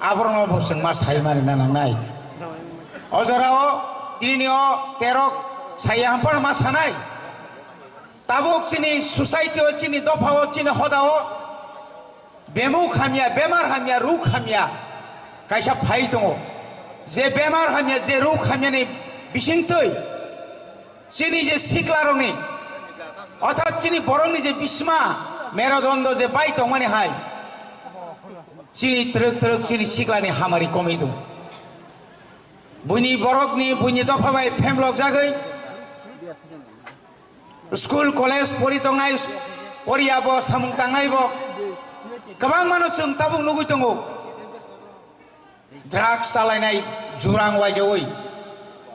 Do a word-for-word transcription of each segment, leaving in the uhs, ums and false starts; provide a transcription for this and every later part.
Aborokno bo chwng ma sai ma rina nangnai. O jorao tinini o terok saya hampano ma sanai. Tabuk chini society o, chini dopha o, chini hoda o bemuk hamya, bemar hamya, ruk hamya kaisa phai tongo. Je bemar hamya, je ruk hamyani bisingtwi chini je siklarokni, orthat chini borokni je bisma merodondo je bai tongmani hai, chini twrwk twrwk chini siklani hamari komwi tongo. Buini borokni, buini dopha bai phemlok jagwi school, college pori tongnai, poriya bo, samung tangnai bo kwbangmano chwng tabuk nugwi tongo. Drugs chalainai jurang waijawi,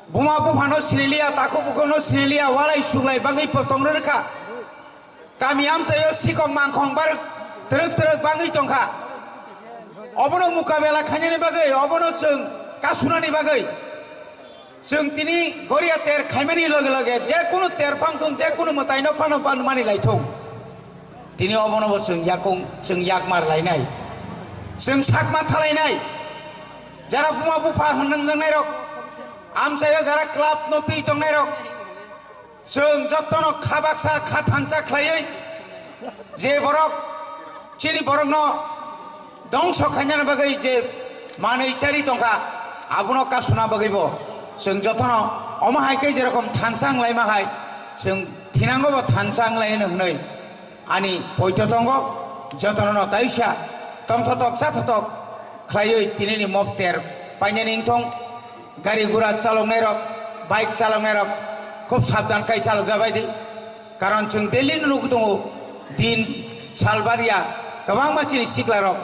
buma buphano siniliya, takhuk bukhukno siniliya, walai suglai bangwi po-, tongwi rwkha. Kami amchaio sikok mangkhong barwk twrwk twrwk bangwi tongkha. Obono mukabela khainani bagwi, obono chwng kasunani bagwi, chwng tini goria ter khaimani loge loge je kunu ter phang thung, je kunu mwtaino phano ban mani lai thung. Tini obono bo chwng yakung, chwng yakmar lainai, chwng sakma thalainai. Jara buma bupha hwnjwngnairok, amchaio jara club no twi tongnairok, chwng jotono kha baksa, kha thansa khlaiwi je borok chini borokno dongso khainani bagwi je manwi chari tongkha, abono kasuna bagwi bo chwng jotono omo hai khe jerokom thansa wnglaima hai chwng thinango bo thansa wnglaino hwnwi ani poito tongo. Jotono no taisa tongthotok chathotok khlaiwi tinini mokter painani wngthong. Gari gura chaloknairok, bike chaloknairok khub sabdan khai chalokjabai di. Karon chwng daily no nugwi tongo, din salbaria kwbangma chini siklarok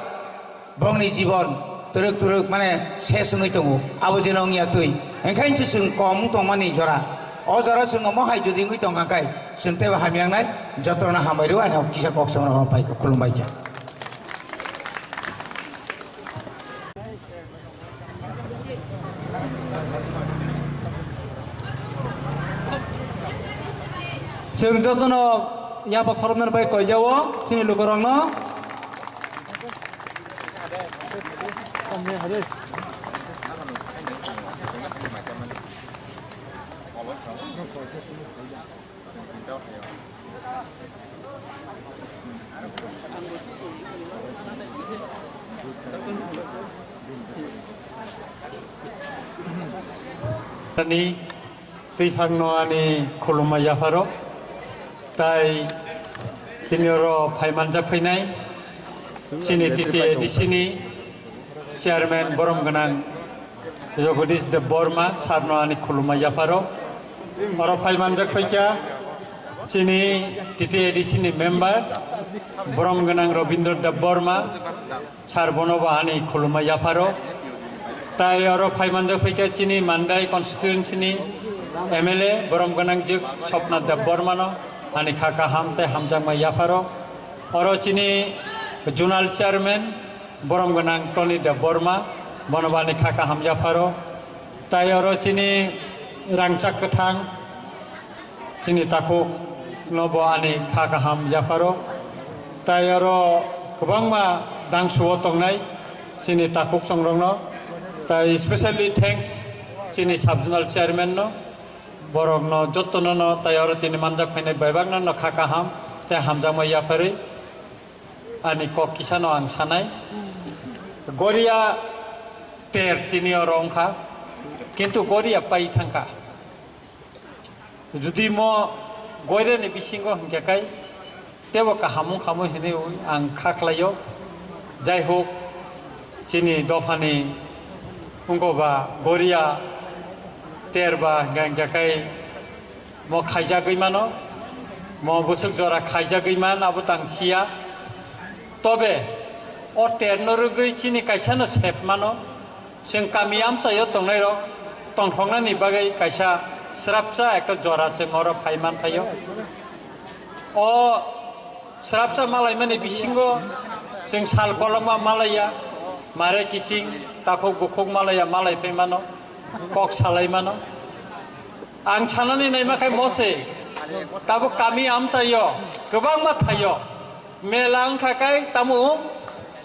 bongni jibon twrwk twrwk mane ses wngwi tongo. Abo jeno wngya twi, enkhai se chwng kom wng tongmani jora. O jora chwng omo hai jodi wngwi tongkha khai chwng teibo hamya wngnai. Jotono hambai rw, ani kisa kok samano pai kha, khulumbai kha. Chwng jotono yapha khoroknani bai koijao chini lukurokno. Ani twi phangno ani khulumma yapharo, tai tini oro phai manjak phainai chini T T A D C ni chairman borom gwnang Jagadish Debbarma sir no ani khulumma yapharo. Oro phai manjak phaikha chini T T A D C ni member borom gwnang Rabindra Debbarma sir, bono bo ani khulumma yapharo. Tai oro phai manjak phaikha chini Mandai constituency ni M L A borom gwnang jwk Swapna Debbarma no ani kha kaham tei hamjakma yapharo. Oro chini zonal chairman borom gwnang Tony Debbarma, bono bo ani kha kaham yapharo. Tai oro chini rangchak kwthang, chini takhuk no bo ani kha kaham yapharo. Tai oro kwbangma dangsuo tongnai chini takhuk songrokno. Tai specially thanks chini sub zonal chairman no, borokno jotono no, tai oro tini manjak phainai baibakno no kha kaham tei hamjakma yapharwi. Ani kok kisano ang sanai, goria ter tini oro wngkha, kintu goria pai thangkha. Judi mo goirani bisingo hinkhe kai tebo kaham wngkha mo hinwi ang kha khlaio. Jai hok, chini dophani wngkha ba goria ter ba hinkhe, hinkhe kai mo khaijagwi mano, mo bwswk jora khaijagwi man, abo tang siya. Tobe o terno rwgwi chini kaisano sep mano, chwng kami amchaio tongnairok tongthoknani bagwi kaisa srapsa ekta jora chwng oro phai man phaio. O srapsa malaimani bisingo chwng sal kolokma malaiya, mare kising, takhuk bukhuk malaiya, malai phai mano, kok salai mano. Ang sanani naima khai mose, tabuk kami amchaio kwbangma thaio mela wngkha kai tamo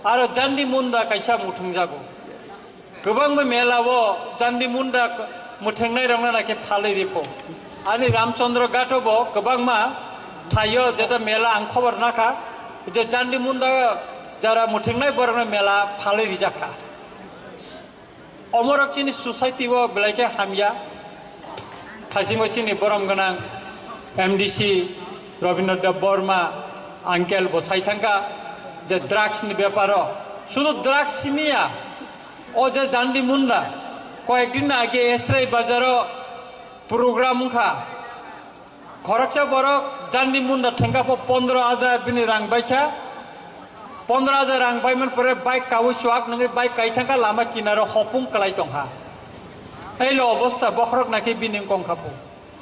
aro jandi munda kaisa muthungjago. Kwbangma mela o Chandi Munda mwthwngnai rokno naikhe phalwi ripho. Ani Ramchandra Ghat o bo kwbangma thaio jeta mela ang khobor nakha je Chandi Munda jara mwthwngnai borokno mela phalwi rijakha. Omorok chini society o belai khe hamya. Thaisingo chini borom gwnang M D C Rabindra Debbarma uncle bo sai thangkha je drugs ni beparo, sudu drugs simiya, o je Chandi Munda koyek din age Esrai bazaro program wngkha, khoroksa borok Chandi Munda thengkha pho pondro hajar bini rang baikha, pondro hajar rang baiman pore bike kawi chuak nungwi bike kai thangkha lama kinaro hopung kwlai tongkha. Eilo obosta bokhorok naikhe bini wngkha pho.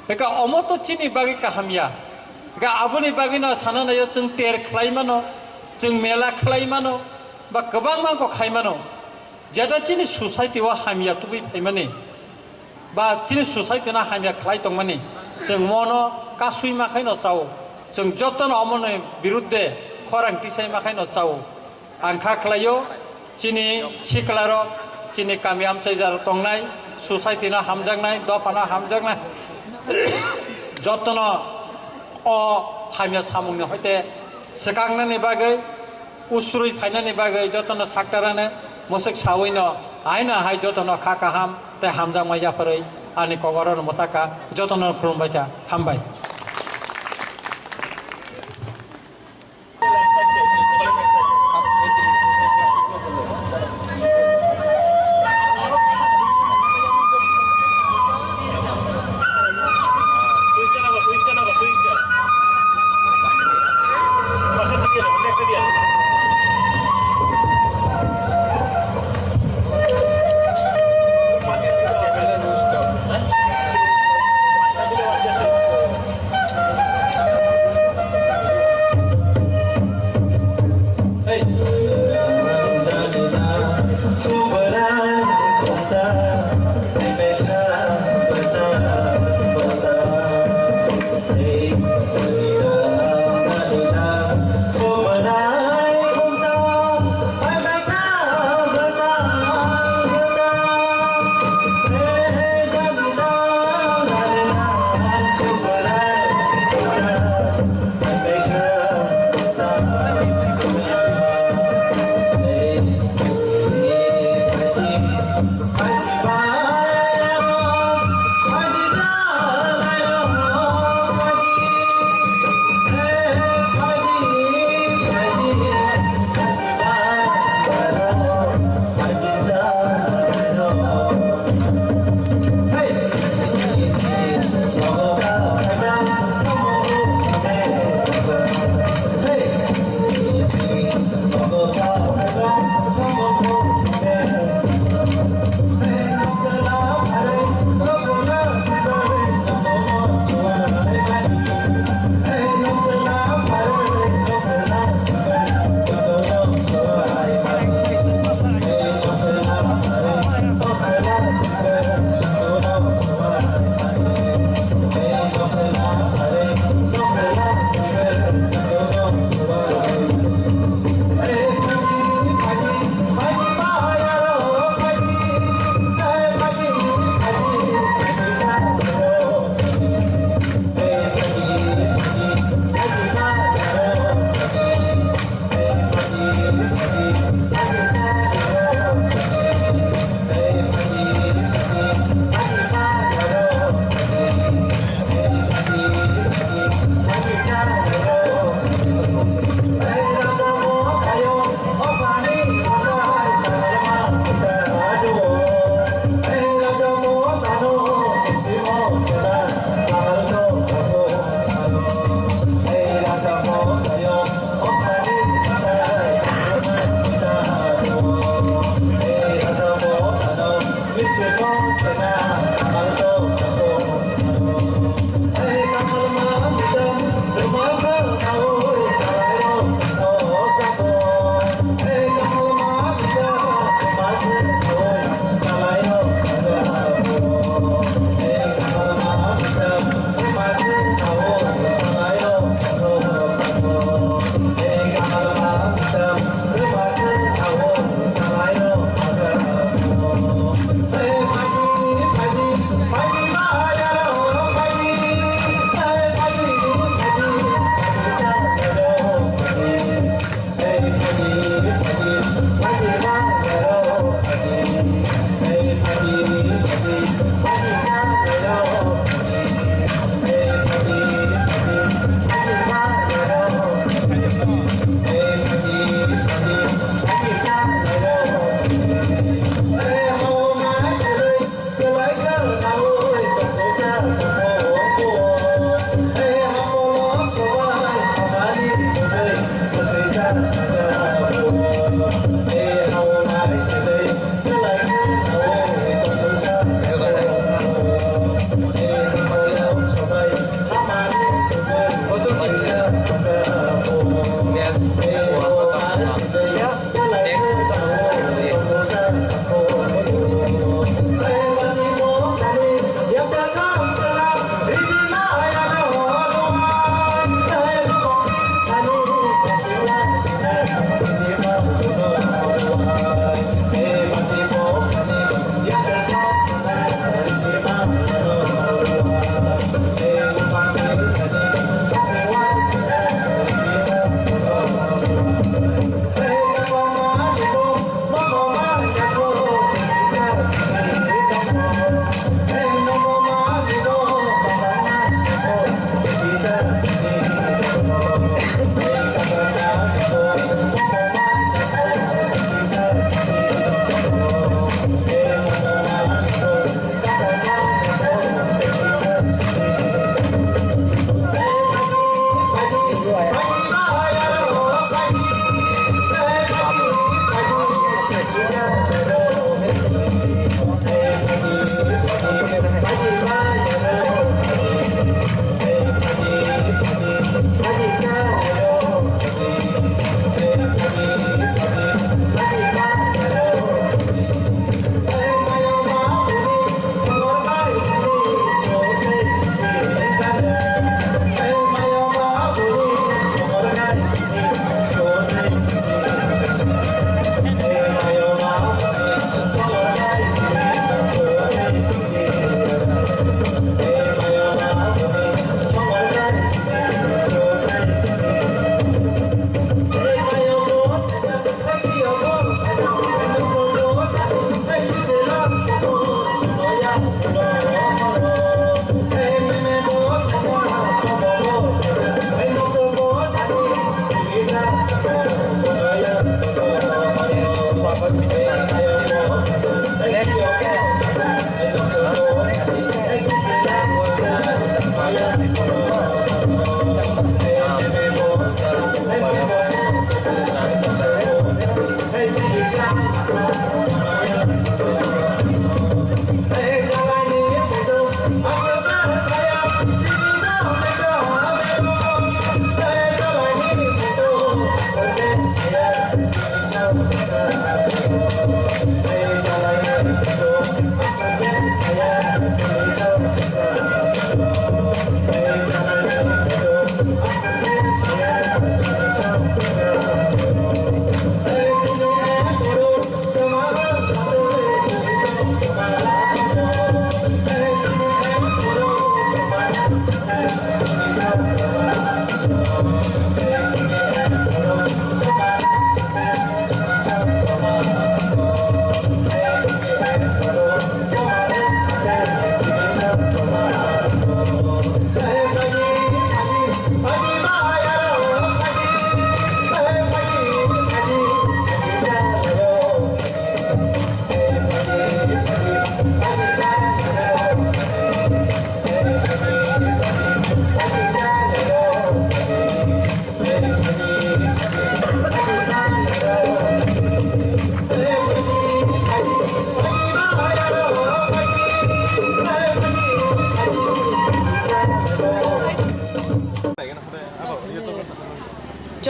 Eka omo to chini bagwi kaham ya. Eka aboni bagwi no sana nayo chwng ter khlai mano, chwng mela khlai mano, ba kwbangma kok khai mano. Jeta chini society o hamya tubui phaimani, ba chini society no hamya khlai tongmani, chwng mono kasui ma khaino chao. Chwng jotono omoni birudde khorang tisai ma khaino chao. Ang kha khlaio, chini siklarok, chini kami amchaijak tongnai, society no hamjaknai, dopha no hamjaknai, jotono o hamya samungni hoite swkangnani bagwi, usrui phainani bagwi jotono saktarani mwswk sawi no aino hai jotono kha kaham tei hamjakma yapharwi ani kok orono mwtaka jotono khulumbai kha, hambai.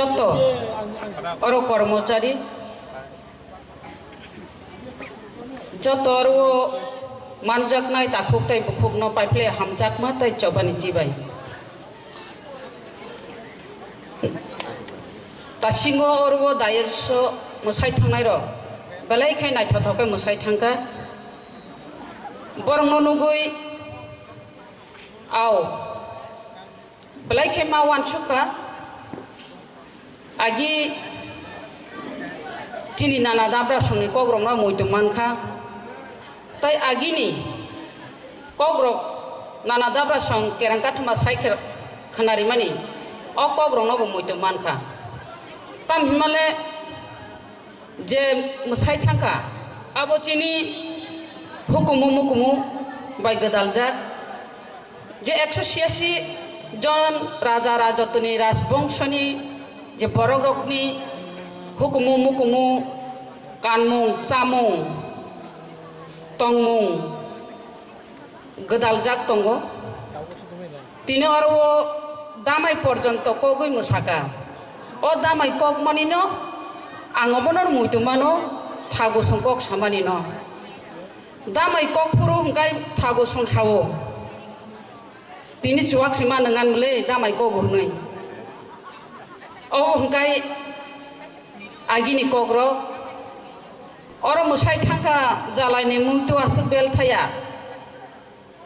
Joto oro kormochari, joto oro manjaknai takhuk tei bukhukno paiphlai hamjakma tei chobani chibai. Tasingo oro dais o mwsai thangnai rok belai khai naithothok khe mwsai thangkha. Borokno nugwi, au, belai khe ma uansukha, agi chini nana dabra songni kokrokno muitu mankha. Tai agini kokrok nana dabra song kerang kathoma sai khe-, khwnarimani o kokrokno bo muitu mankha. Tam himale je mwsai thangkha, abo chini hukumu mukumu bai gwdaljak. Je ekso chiyasi jon raja rajotni rajbongshoni je borokrokni hukumu mukumu, kanmung chamung, tongmung gwdaljak tongo. Tini oro o damai porjonto kogwi mwsaka. O damai kokmanino ang obono muitu mano, phagusung kok samanino. Damai kok phuru hwnkhe phagusung sao. Tini chuwak sima nwngan mle damai kogo hwnwi. Obo hwnkhe agini kokrok. Oro mwsai thangkha jalaini muitu aswk bel thaya.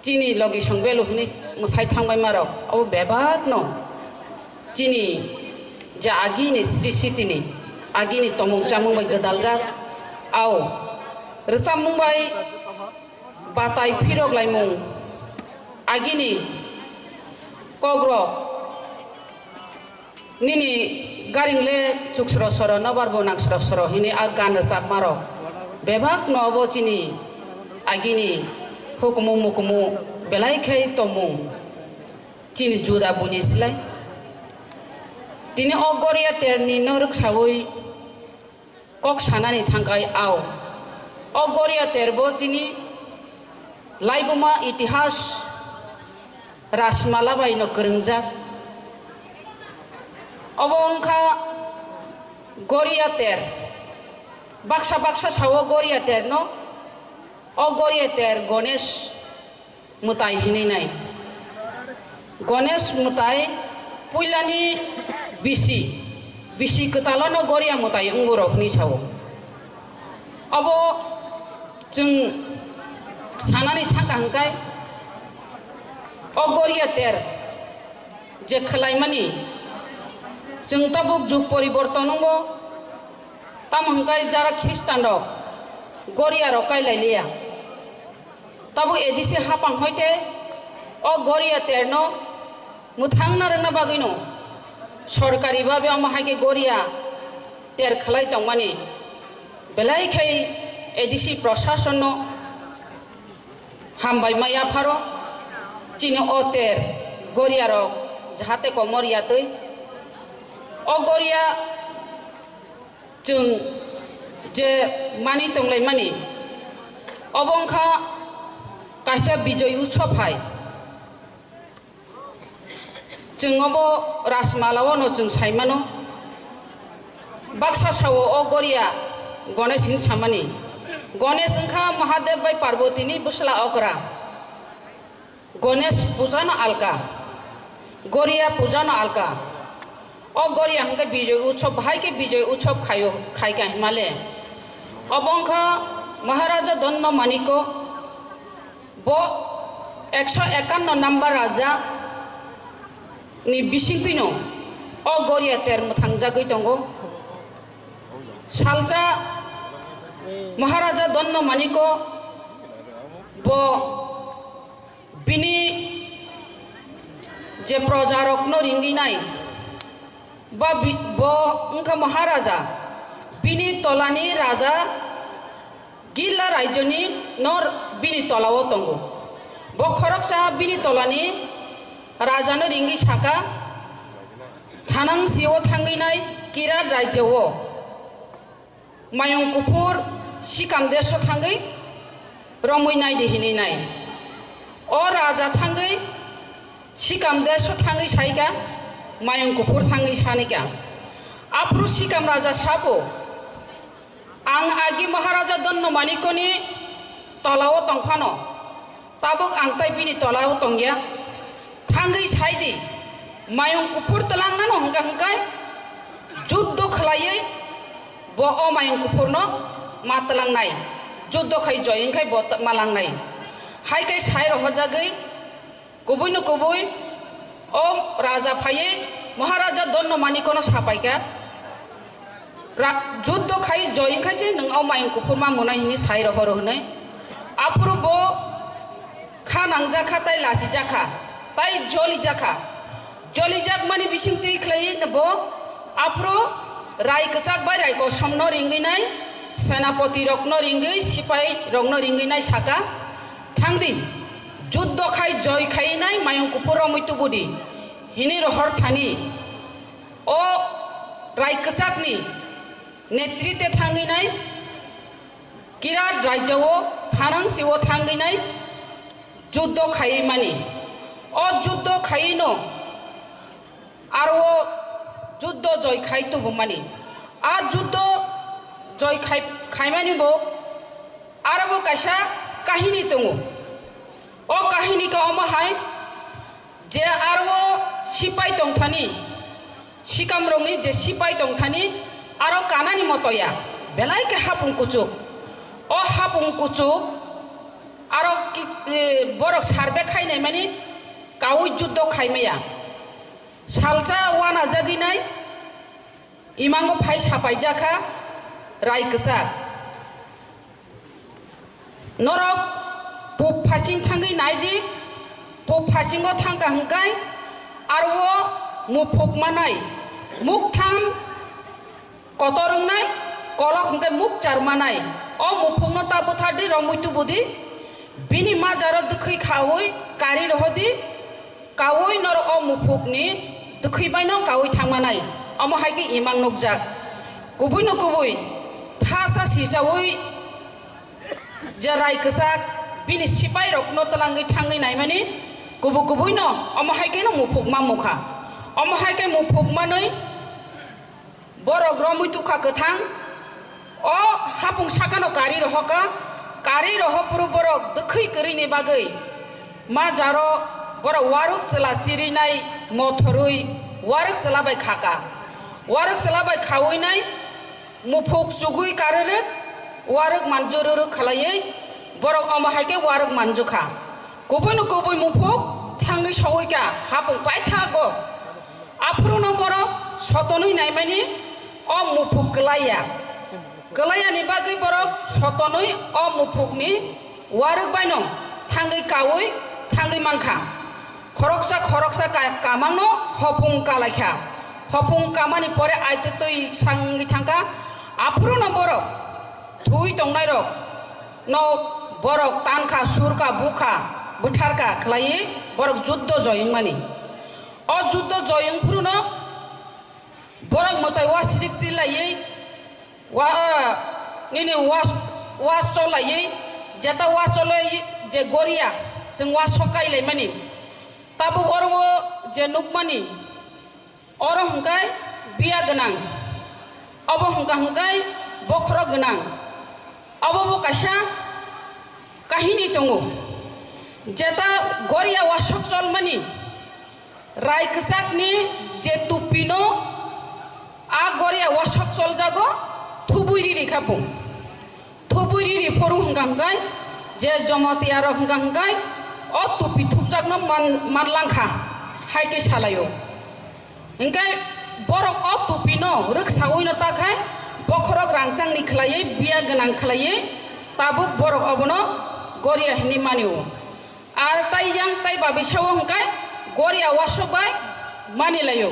Chini logi song belu hwnwi mwsai thangbai marok. Obo bebakno chini je agini srisitini, agini tomung chamung bai gwdaljak. Au rwchapmung bai batai phirok laimung, agini kokrok, nini garing le chuksro soro nobar bo nangsro soro hini a gan rwchapmarok bebak no obo chini agini hukumu mukumu belai khai tomung chini juda buni slai. Tini o goria terni norok sawi kok sanani thangkhai ao. O goria terbo chini laibuma itihas Rajmala bai no kwrwngjak. Obo wngkha goria ter. Baksa baksa sao goria ter no. O goria ter Ganesh mwtai hinwi nai. Ganesh mwtai puilani bisi, bisi kwtalono goria mwtai wngo rok hwnwi sao. Obo chwng sanani thangkha hwnkhe o goria ter je khwlaimani chwng tabuk jug poriborton wngo, tamo hwnkhe jara Khristan rok goria rok kai lai liya. Tabuk A D C hapang hoite o goria terno mwthang narwkna bagwino sorkari babe omo hai khe goria ter khlai tongmani belai khai A D C prosasonno hambai ma yapharo chini o ter goria rok jahate komor yatwi o goria Chwng je mani tonglaimani, obo wngkha kaisa Bijoy Utsav hai. Chwng obo Rajmala-o no chwng sai mano. Baksa sao o goria Ganesh hin samani. Ganesh wngkha Mahadev bai Parvati ni bwsla okra. Ganesh puja no alka, Goria puja no alka. O Goria hwnkhe Bijoy Utsav, bahai khe Bijoy Utsav khaio, khai kha himale. Obo wngkha Maharaja Danda Maniko, bo ekso ekanno number raja ni bisingtwi no o Goria ter mwthangjagwi tongo. Salsa Maharaja Danda Maniko bo Bini je projarokno ringwi nai, ba bi-, bo wngkha Maharaja, bini tolani raja Gilla raijo ni no bini tola o tongo. Bo khoroksa bini tolani raja no ringwi saka, thanang si o thangwi nai Kirat raijo o. Mayung kuphur sikam deso thangwi romwi naidi hinwi nai. O raja thangwi sikam deso thangwi saikha, mayung kuphur thangwi sanikha. Aphuru Sikam Raja sabo, "Ang agi Maharaja Donno Manikoni tolao tongphano, tabuk ang tai bini tolao tongya. Thangwi saidi, mayung kuphur tlangnano hwnkha hwnkhe juddo khlaiwi bo o mayung kuphurno ma tlangnai, juddo khai joy wngkhai bo ma langnai." Hai khe sai rohorjagwi Kubui no kubui, o raja phaiwi Maharaja Donno Manikono sapaikha, "Ra-, juddo khai joy wngkha se nwng o mayung kuphurma mwnai," hwnwi sai rohoro hwnwi. Aphuru bo kha nangjakha tai lachijakha, tai jolijakha. Jolijakmani bising twi khlaiwi bo aphuru rai kwchak bai rai kosom no ringwi nai, senapoti rok no ringwi, sipai rok no ringwi nai saka, "Thangdi, juddo khai joy khai nai mayung kuphur romwi tubudi," hini rohor thani. O rai kwchakni netrite thangwi nai, Kirat rajyo o thanang sio thangwi nai juddo khai mani. O juddo khai no aro juddo joy khai tubumani. A juddo joy khai, khaimani bo aro bo kaisa kahini tongo. O kahini ka omo hai je aro sipai tongthani, sikamrokni je sipai tongthani aro kanani motoya belai khe hapung kuchuk. O hapung kuchuk aro ki-, e, borok sarbe khainai mani kaui juddo khaimaya. Salsa wana jagwi nai imango phai sapaijakha rai kwchak. Norok pub phasing thangwi nai di, pub phasingo thangkha hwnkhe aro muphuk manai, muktham kotor wngnai, kolok hwnkhe mukchar manai. O muphukno ta buthardi, romwi tubudi, bini majaro dwkhwi khaui kari rohodi, kaui norok o muphukni dwkhwi baino kaui thangmanai. Omo hai khe imang nukjak. Kubui no kubui thasa sichaui je rai kwchak bini sipai rokno twlangwi thangwi naimani, kubu kubui no omo hai khe no muphuk ma mukha. Omo hai khe muphuk manwi borok romwi tukha kwthang. O hapung sakano kari rohoka, kari rohopuru borok dwkhwi kwrwini bagwi ma jaro borok waruk chwla chirinai mothorwi waruk chwla bai khaka. Waruk chwla bai khaui nai muphuk chugui karwrwk, waruk manjurwrwk khlaiwi borok omo hai khe waruk manjukha. Kubui no kubui muphuk thangwi sogwi kha hapung paithago. Aphuru no borok sotonwi naimani o muphuk kwlaiya. Kwlaiyani bagwi borok sotonwi o muphukni warwk baino thangwi kaui thangwi mankha. Khoroksa khoroksa ka-, kamangno hopung kalaikha. Hopung kamani pore aitwtwi sangwi thangkha. Aphuru no borok thwi tongnairok no borok tankha, surkha, bukha, butharkha khlaiwi borok juddo joyungmani. O juddo joyung phuru no borok mwtai wa sirik chilaiwi wa, ah, nini wa, wa cholaiwi, jeta wa cholai je goria, chwng wa sokai laimani. Tabuk oro o je nukmani, oro hwnkhe biya gwnang, obo hwnkha hwnkhe bokhorok gwnang. Obo bo kaisa kahini tongo, jeta goria wa sok cholmani. Rai kwchakni je tupino a goria wasok choljago, thubui riri kha bo. Thubui riri phuru hwnkha hwnkhe je Jomotiya rok hwnkha hwnkhe o tupi thupjakno man, manlangkha hai khe salaio. Hwnkhe borok o tupino rwksawino ta khai bokhorok rangchangni khlaiwi biya gwnang khlaiwi tabuk borok obono goria hinwi manio. Ar tai yang tai babi sao hwnkhe goria wasok bai mani laio.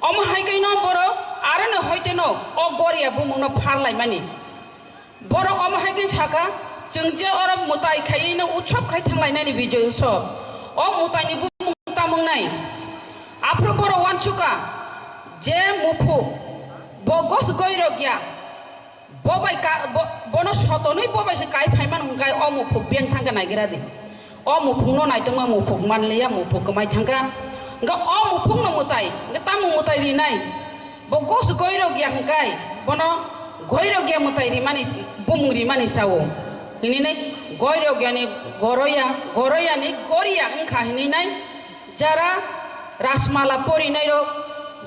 Omo hai khe no borok aroni hoite no o goria bumung no phar lai mani. Borok omo hai khe saka, chwng je oro mwtai khaiwi no utsob khai thang lai nani Bijoy utsob. O mwtai ni bumung tamung nai. Aphuru borok uansukha je muphuk bo gos goi rok ya. Bo bai ka-, bo, bono sotonwi bo bai se kai phaiman hwnkhe o muphuk beng thangkha naigra di. O muphukno naitokma muphuk manliya, muphuk kwmai thangkha. Hwnkhe o muphukno mwtai, hwnkhe tamo mwtai rinai? Bo gos goirok ya hwnkhe bono goirok ya mwtai rimani, bumung rimani chao. Hininai goirok yani goroya, goroyani goria wngkha hininai jara rajmala porinairok,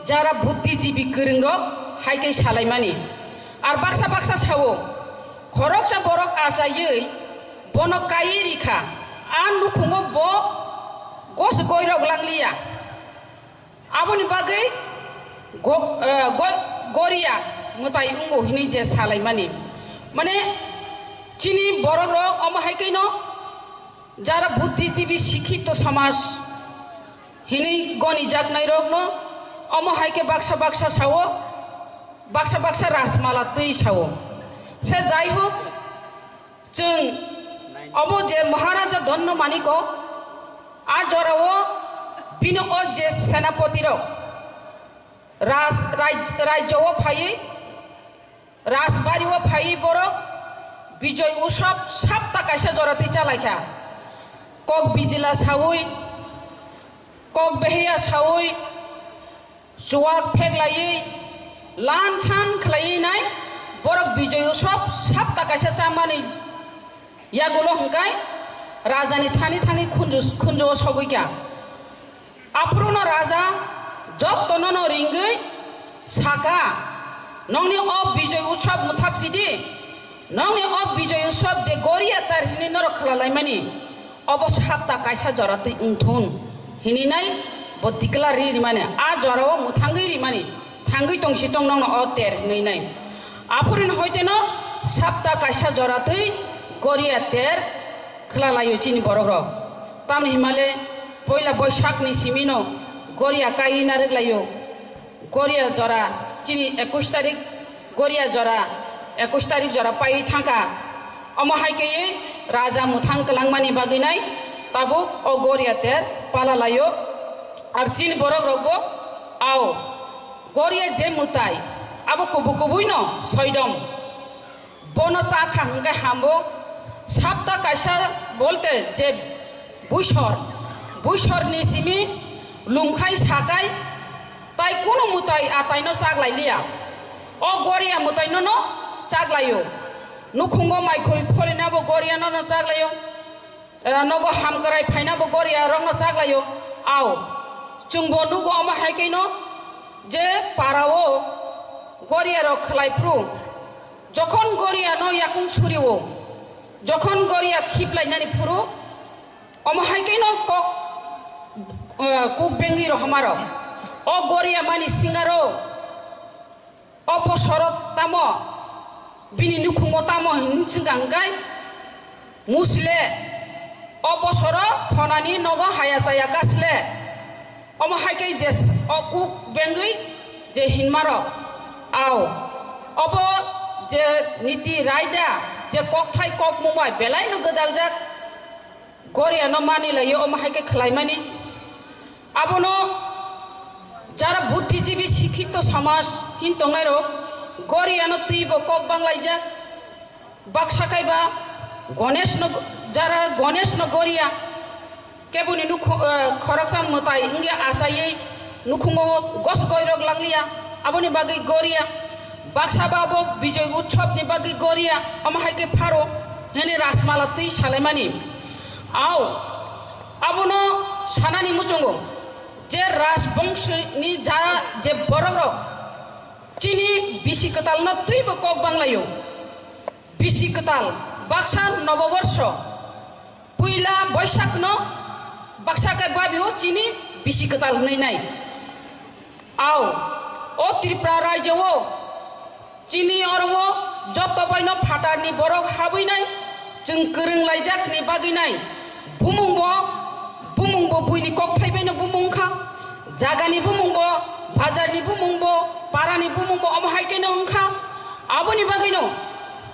jara buddhijibi kwrwngrok hai khe salaimani. Ar baksa baksa sao, khoroksa borok achaiwi bono kaiwi rikha, a nukhungo bo gos goirok langliya. Aboni bagwi go-, eh, go-, goria mwtai wngo hinwi je salaimani. Mane chini borok rok omo hai khe no jara buddhijibi sikhito samaj hinwi goni jaknai rok no omo hai khe baksa baksa sao, baksa baksa rajmala twi sao. Se jai hok, chwng obo je Maharaja Donno Maniko, a jorao bini o je senapoti rok raj-, raj-, rajyo o phaiwi, rajbari o phaiwi borok Bijoy Utsav sapta kaisa jora twi chalaikha. Kok bijila saui, kok beheya saui, chuwak pheklaiwi, lan san khlaiwi nai borok Bijoy Utsav sapta kaisa chamani yagulo hwnkhe rajani thani thani khunju-, khunju o sogwi kha. Aphuru no raja jotto no no ringwi saka, "Nongni o Bijoy Utsav mwthak sidi, nongni o Bijoy Utsav je goria tar hinwi norok khlalaimani, obo sapta kaisa jora twi wngthun," hinwi nai bo declare ri rimani, a jora o mwthangwi rimani, thangwi tongsi tong nongno o ter hinwi nai. Aphurin hoiteno sapta kaisa jora twi goria ter khlalaio chini borok rok. Tamni himale poila Boisakni simino goria kaina rwglaio. Goria jora chini ekush tarik, goria jora ekush tarik jora pai thangkha. Omo hai khe raja mwthang kwlangmani bagwi nai tabuk o goria ter pala laio. Ar chini borok rokbo ao goria je mwtai abo kubu kubui no soidom. Bono cha kha hwnkhe hambo, sapta kaisa bolte je buisor, buisorni simi lungkhai sakai, tai kunu mwtai ataino chaklai liya. O goria mwtainono chaklaio. Nukhungo maikhoi pholinabo gorianono chaklaio. Eh, nogo hamkrai phainabo goria rokno chaklaio. Ao, chwngbo nugo omo hai khe no je para o goria rok khlai phuru, jokhon goria no yakung suri o, jokhon goria khiplai nani phuru, omo hai khe no kok, eh, kuk bengwi rohoma rok. O goria mani singaro O bosoro tamo bini nukhungo tamo hinwi swngkha hwnkhe, musle o bosoro phonani nogo haya chaya kasle. Omo hai khe je o kuk bengwi je hinmarok, ao obo je niti raida, je kokthai kokmung bai belaino gwdaljak. Goria no mani laio, omo hai khe khlaimani. Abono jara buddhijibi sikhito samaj hin tongnai rok, goria no twi bo kok banglaijak. Baksa kaiba Ganesh no, jara Ganesh no goria, keboni nukhu-, eh, khoroksa mwtai wngya achaiwi nukhungo gos goirok langliya, aboni bagwi goria. Baksa ba bo Bijoy Utsav ni bagwi goria, omo hai khe pharo hwnwi rajmala twi salaimani. Ao, abono sanani muchungo je rajbongsi ni ja je borok rok chini bisi kwtal no twi bo kok banglaio. Bisi kwtal, baksa noboborsho, puila Boisak no baksa khe babio chini bisi kwtal hwnwi nai. Ao, o Tripura rajyo o chini oro o joto bai no phatar ni borok habwi nai, chwng kwrwng laijak ni bagwi nai, bumung bo, bumung bo buini kokthai bai no bumung kha, jaga ni bumung bo, bazar ni bumung bo, para ni bumung bo omo hai khe no wng kha. Aboni bagwi no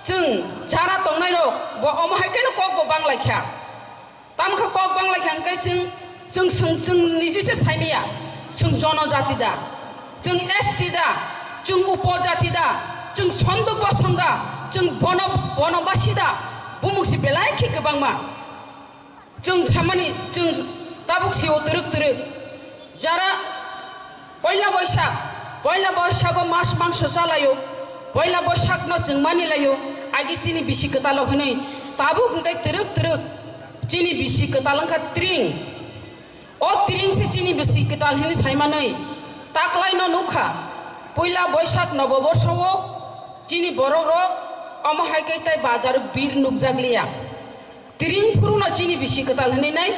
chwng jara tongnai rok bo omo hai khe no kok bo bang lai kha. Tamo khe kok bang lai kha hwnkhe chwng, chwng, chwng, chwng niji se sai maya, chwng jonojati da, chwng S T da, chwng upojati da, chwng sonduk bosong da, chwng bono, bonobasi da, bumung si belai khe kwbangma. Chwng samani, chwng tabuk si o twrwk twrwk. Jara poila Boisak, Poila Boisago mas mangso chalaio, poila Boisakno chwng manilaio, agi chini bisi kwtalo hwnwi. Tabuk hwnkhe twrwk twrwk chini bisi kwtal wngkha tring. O tring se chini bisi kwtal hwnwi saimanwi taklaino nukha. Poila Boisak Noboborsao chini borokrok omo hai khe tai bazar bir nukjakliya. Tring phuruno chini bisi kwtal hwnwi nai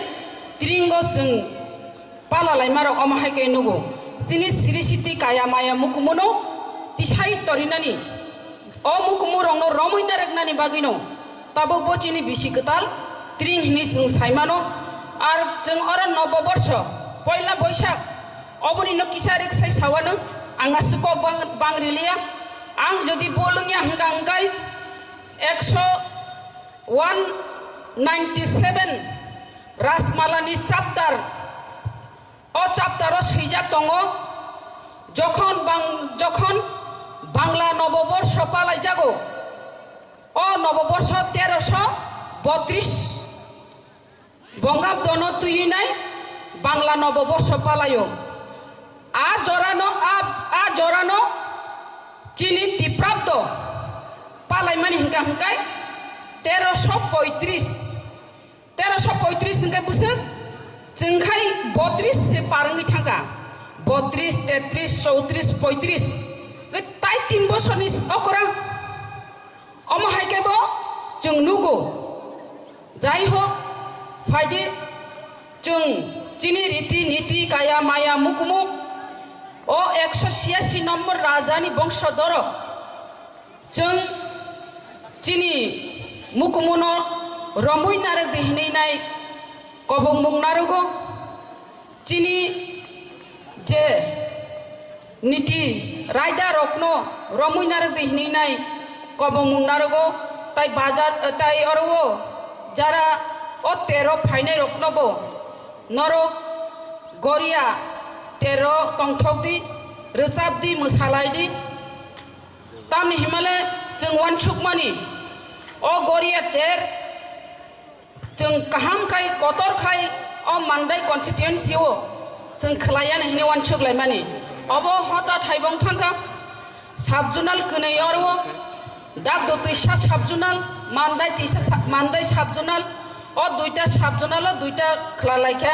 tringo chwng pala laimarok omo hai khe nugo. Chini siri siti kaya maya mukumuno tisai torinani, o mukumurokno romwi narwknani bagwino tabuk bo chini bisi kwtal tring hwnwi chwng saimano. Ar chwng oro Noboborsho, poila Boisak, obonino kisa rwk sai sawano, ang aswk kok bang, bang riliya. Ang jodi bol wngya hwnkha hwnkhe ekso one ninety seven Rajmalani chapter, o chapter o swijak tongo, jokhon bang-, jokhon Bangla Noboborsho palaijago, o Noboborsho teroso botris Bongabdono twi nai Bangla Noboborsho palaio. A jorano, a, a jorano chini Tiprabdo palaimani hwnkha hwnkhe teroso poitris. Teroso poitris hwnkhe bwswk chwngkhai botris se par wngwi thangkha. Botris, tetris, chowtris, poitris. Hwnkhe tai tin bosorni okra. Omo hai khe bo chwng nugo. Jai hok, phaidi chwng chini riti niti kaya maya mukumu o ekso siyasi nombor rajani bongso dorok chwng chini mukumuno romwi narwk di hwnwi nai kobongmung narwgo. Chini je niti raidarokno romwi narwk di hwnwi nai kobongmung narwgo, tai bazar, tai oro o jara o tero phainairokno bo norok goria tero tongthok di, rwchap di, mwsalai di. Tamni himale chwng uansukmani o goria ter Chwng kaham khai, kotor khai, o Mandai constituency o chwng khwlaiya hwnwi uansuk laimani. Obo hota thaibong thangkha, sub-zonal kwnwi oro o, Dakdo twisa sub-zonal, Mandai twisa sa-, Mandai sub-zonal, o duita sub-zonal o duita khwlalaikha.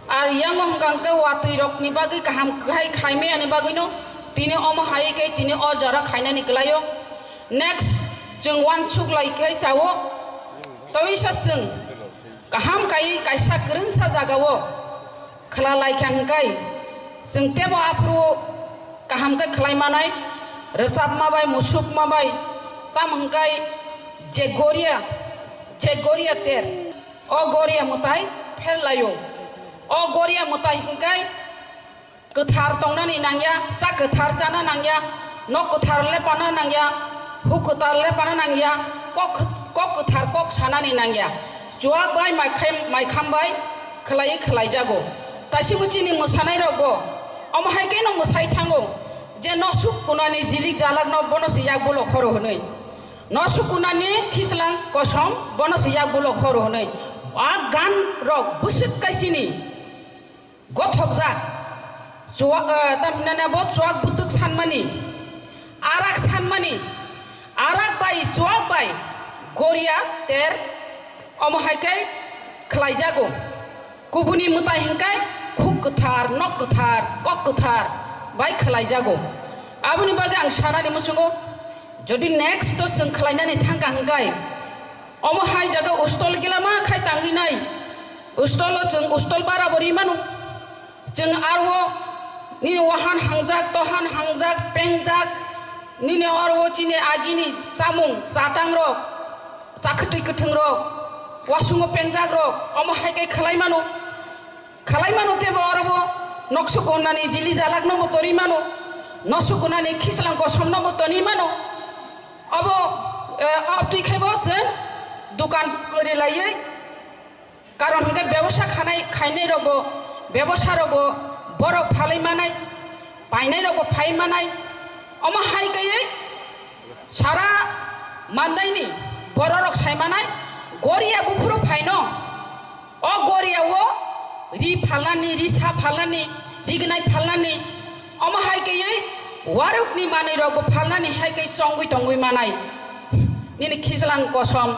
Ar yango hwnkha hwnkhe watwi rokni bagwi kaham khai khaimani bagwino tini omo hai khe tini o jora khainani kwlaio. Next chwng uansuk lai khe chao. Tawisa chwng kaham kai kaisa kwrwngsa jagao khwla lai kha hwnkhe chwng tebo aphuru kaham khe khwlai manai, rwchapma bai, musukma bai, tam hwnkhe je goria, je goria ter. O goria mwtai pher laio. O goria mwtai hwnkhe kwthar tongnani nangya, cha kwthar chana nangya, nok kwthar lepana nangya, huk kwthar lepana nangya, kok, kok kwthar kok sanani nangya. Chuak bai maikham, maikham bai khwlaiwi khwlaijago. Tasibo chini mwsanairokbo omo hai kheno mwsai thango je nosuk kunani jilik jalakno bono se yak bolok horo hwnwi. Nosuk kunani khichlang kosom bono se yak bolok horo hwnwi. A gan rok bwswk kaisini gothokjak. Chuak, eh, tamhinani abo chuak bwtwk sanmani, arak sanmani, arak bai chuak bai goria ter omo hai khe khwlaijago. Kubuni mwtai hwnkhe khuk kwthar, nok kwthar, kok kwthar bai khwlaijago. Aboni bagwi ang sanani muchungo, jodi next to chwng khwlainani thangkha hwnkhe, omo hai jaga Ustol gilama khai tangwi nai. Ustol o chwng Ustol bara bo ri mano. Chwng aro nini wahan hangjak, tohan hangjak, pengjak, nini oro chini agini chamung chatang rok, chakhwtwi kwthwng rok, wasungo pengjak rok, omo hai khe khwlai mano. Khwlai mano tebo oro bo nokso konnani jili jalak no bo tori mano, noso konnani khichlang kosom no bo toni mano. Obo, eh, abtwi khai bo chwng dukan ri laiwi Karon hwnkhe bebosa khanai, khainai rogo, bebosa rogo borok phalai manai, painai rogo phai manai, omo hai kaiwi sara mandaini bororok sai manai, goria buphuru phaino, o goria o ri phalnani, risa phalnani, rignai phalnani, Omo hai khe warukni manwi rokbo phalnani hai khe chongwi tongwi manai. Nini khichlang kosom,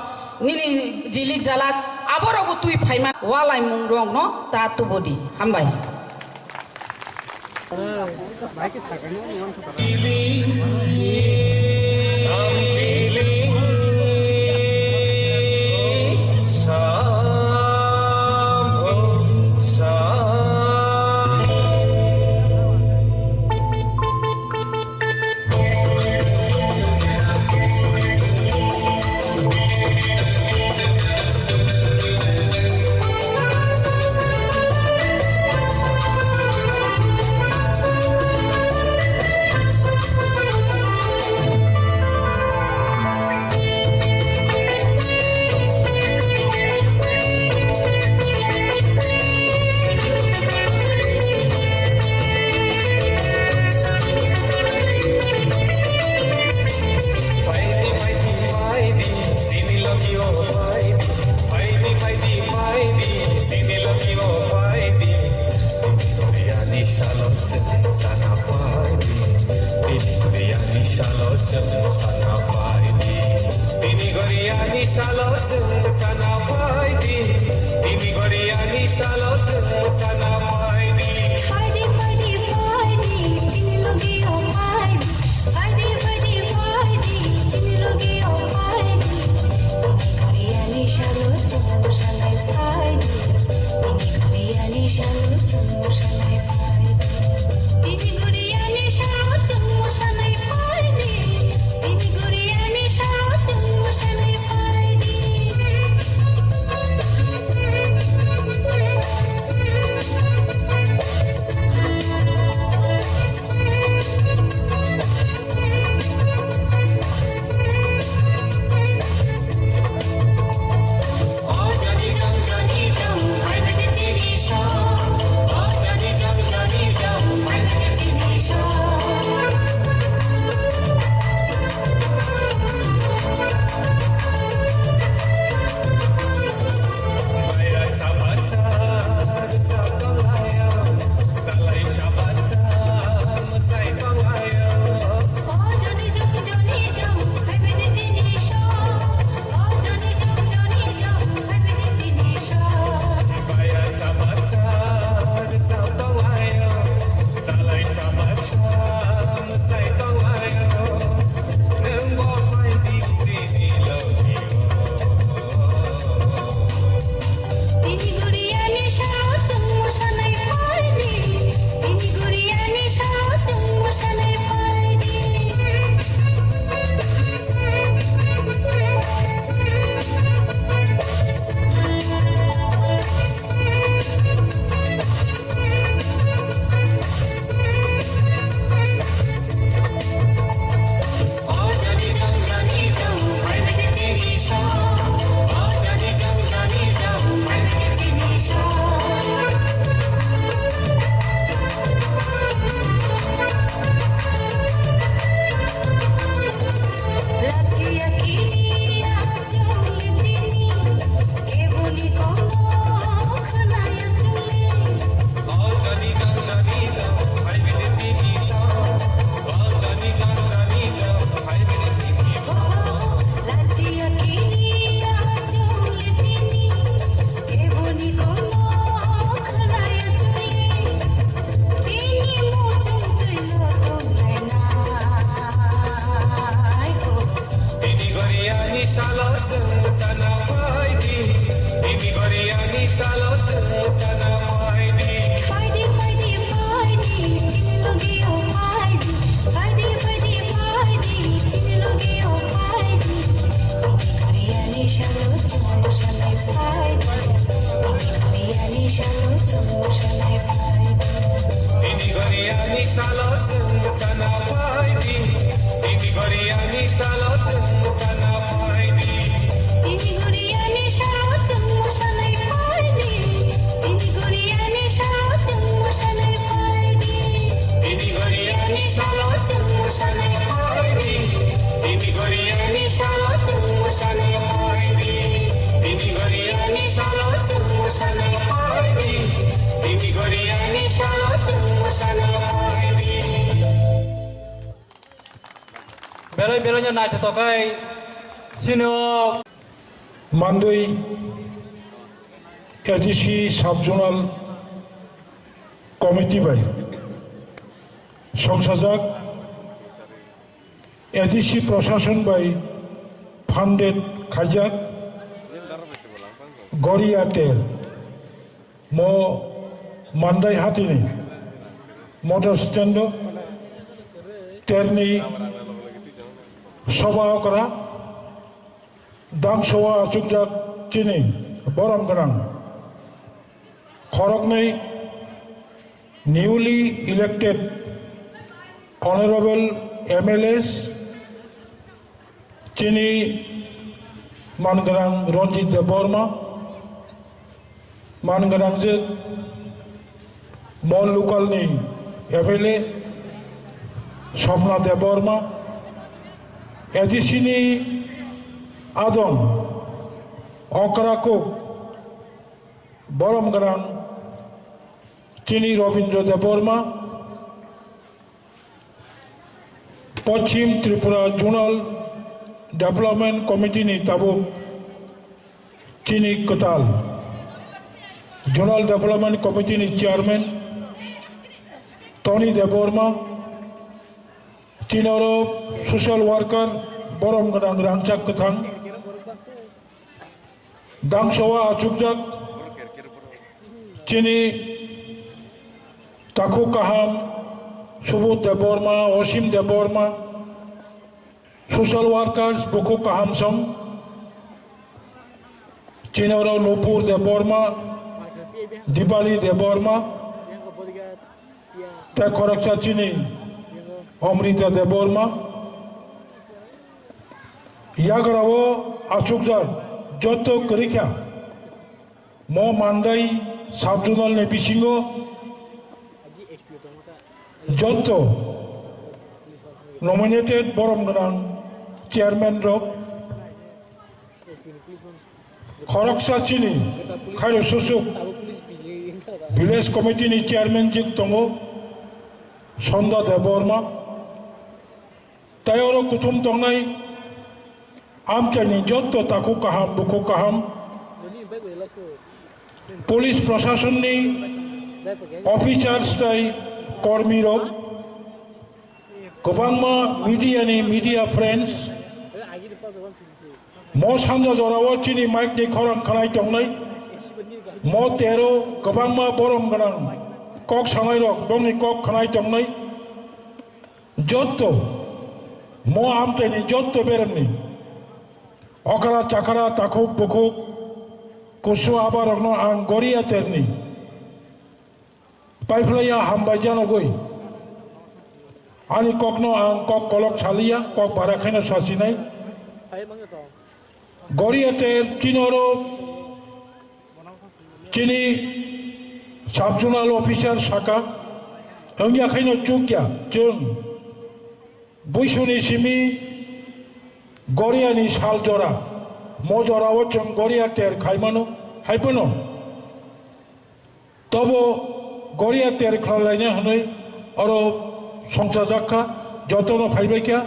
nini jilik jalak, aborokbo twi phaima walaimung rokno ta tubudi. Hambai. Phaidi, phaidi, phaidi, tini logio phaidi. Phaidi, phaidi, phaidi, tini logio phaidi. Tini Goriani salo chwng sana phaidi. Tini Goriani salo chwng sana phaidi. Tini Goriani salo chwng sana phaidi. Tini Goriani salo chwng sana phaidi. Phaidi, phaidi, phaidi, tini logio phaidi. Phaidi, phaidi, phaidi, tini logio phaidi. Tini Goriani salo chwng sanai phaidi. Tini Goriani salo chwng sanai phaidi. Tini Goriani salo chwng sanai phaidi. Tini Goriani salo chwng sanai phaidi. Tini Goriani salo chwng mosanai phaidi. Tini Goriani salo chwng mosanai phaidi. Tini Goriani salo chwng sana phaidi. Tini Goriani salo chwng sana phaidi. Phaidi, phaidi, phaidi, tini logio phaidi. Phaidi, phaidi, phaidi, tini logio phaidi. Tini Goriani salo chwng sana phaidi. Tini Goriani salo chwng sana phaidi. Tini Goriani salo chwng sana phaidi. Tini Goriani salo chwng sana phaidi. Tini Goriani salo chwng sana phaidi. Tini Goriani salo chwng sana phaidi. Tini Goriani salo chwng sana phaidi. Tini Goriani salo chwng sana phaidi. Tini Goriani salo chwng sana phaidi. Tini Goriani salo chwng sana phaidi. Belai belai no naithotok khai sino. Mandwi A D C Sub Zonal Committee bai songsajak, A D C Prashasan bai funded khaijak Goria ter mo Mandai hatini motor stand o terni soba okra dangsoa achukjak chini borom gwnang khoroknwi newly elected honorable M L As, chini mangwrang Ranjit Debbarma, mangwrangjwk mo local ni M L A Swapna Debbarma, A D C ni adong okra kuk borom gwnang chini Robindra Debbarma, Poschim Tripura Zonal Development Committee ni tabuk chini kwtal Zonal Development Committee ni Chairman Tony Debbarma, chini oro social worker borom gwnang Rangchak Kwthang, dangsoa achukjak chini takhuk kaham Subodh Debbarma, Osim Debbarma, social workers bukhuk kaham song, chini oro Nupur Debbarma, Dipali Debbarma, tei khoroksa chini Amrita Debbarma. Yagra o achukjak joto kwrwikha mo Mandai sub-zonal ni bisingo joto nominated borom gwnang chairman rok khoroksa chini khairo susuk village committee ni chairman jik tongo Sonda Debbarma. Tei oro kuthum tongnai amchaini jotto takhuk kaham, bukhuk kaham, police prasasonni officers tei kormirok, kwbangma media ni media friends, mo sanja jorao chini mic ni khorang khnai tongnai, mo tero kwbangma borom gwnang kok sanairok bongni kok khnai tongnai. Jotto, mo amchaini jotto beremni okra chakra takhuk bukhuk kusu abarokno ang Goria terni paiphlaiya hambai janogwi ani kokno ang kok kolok saliya, kok bara khaino sasinai. Goria ter chinoro chini sub-zonal officer saka, wngya khaino chukya chwng buisuni simi Goriani sal jora, mo jorao chwng Goria ter khaimano, haiphano tobo Goria ter khlalaina hwnwi oro songchajak kha, jotono phaibai kha.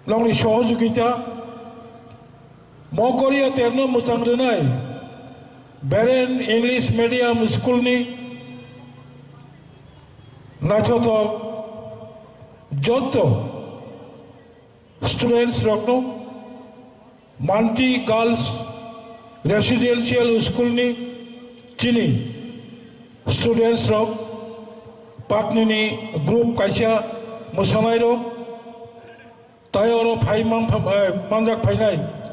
Nokni sohojogita, mo Goria terno mwchang rwnai Beren English Medium School ni naithothok jotto students rokno, Manti Girls Residential School ni chini students rok, Patni ni group kaisa mwsanai rok, tai oro phai man-, eh, manjak phainai